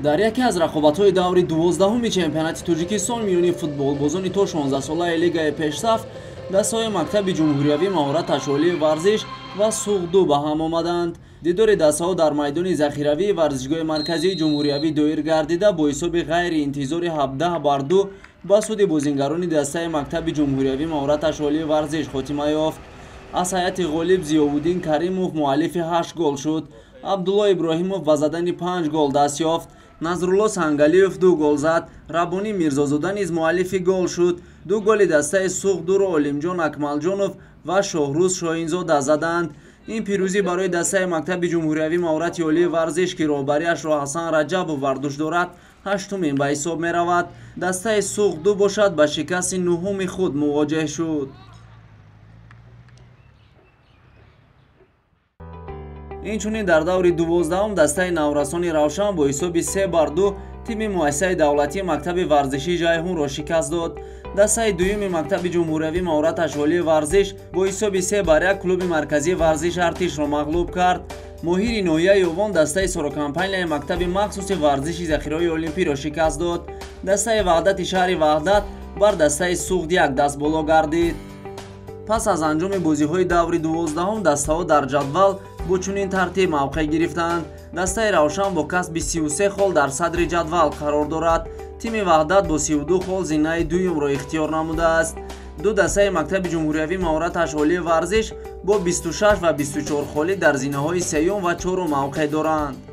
Дар яке аз рақобатҳои даври 12-уми чемпионати Тоҷикистон миёни футболбозони то 16-солаи лигаи пешсаф дастаҳои мактаби ҷумҳуриявии маҳораташ олии варзиш ва Суғд-2 ба ҳам омаданд. Дидори дастаҳо дар майдони захиравии варзишгоҳи марказии ҷумҳуриявӣ доир гардида бо ҳисоби ғайриинтизори 17-2 ба суди бозингарони дастаи мактаби ҷумҳуриявии маҳораташ олии варзиш хотима ёфт. Аз ҳайати ғолиб Зиёвуддин Каримов муаллифи 8 гол шуд. Абдулло Иброҳимов ба задани 5 гол даст ёфт. Назрулло Сангалиев 2 гол зад. Раббонӣ Мирзозода низ муаллифи гол шуд. 2 голи дастаи Суғд-2-ро Олимҷон Акмалҷонов ва Шоҳрӯз Шоҳинзода заданд. Ин пирӯзӣ барои дастаи мактаби ҷумҳуриявии маҳорати олии варзиш, ки роҳбарияшро Ҳасан Раҷабов бар дӯш дорад, 8-умин ба ҳисоб меравад. Дастаи Суғд-2 бошад ба шикасти 9-уми худ мувоҷеҳ шуд. Инчунин дар даври 12-ум дастаи наврасони Равшан бо ҳисоби 3-2 тими муассисаи давлатии мактаби варзишии Ҷайҳунро шикаст дод. Дастаи дуюми мактаби ҷумҳуриявии маҳораташ олии варзиш бо ҳисоби 3-1 клуби марказии варзиш Артишро мағлуб кард. Моҳири ноҳияи Ёвон дастаи сорокампанияи мактаби махсуси варзиши захираҳои олимпиро шикаст дод. Дастаи Ваҳдати шаҳри Ваҳдат бар дастаи Суғд 1 даст боло гардид. Пас аз анҷоми бозиҳои даври 12-ум дастаҳо дар ҷадвал бо чунин тартиб мавқеъ гирифтанд. Дастаи Равшан бо касби 33 хол дар садри ҷадвал қарор дорад. Тими Ваҳдат бо 32 хол зинаи дуюмро ихтиёр намудааст. Ду дастаи мактаби ҷумҳуриявии маҳораташ олии варзиш бо 26 ва 24 холӣ дар зинаҳои сеюм ва чорум мавқеъ доранд.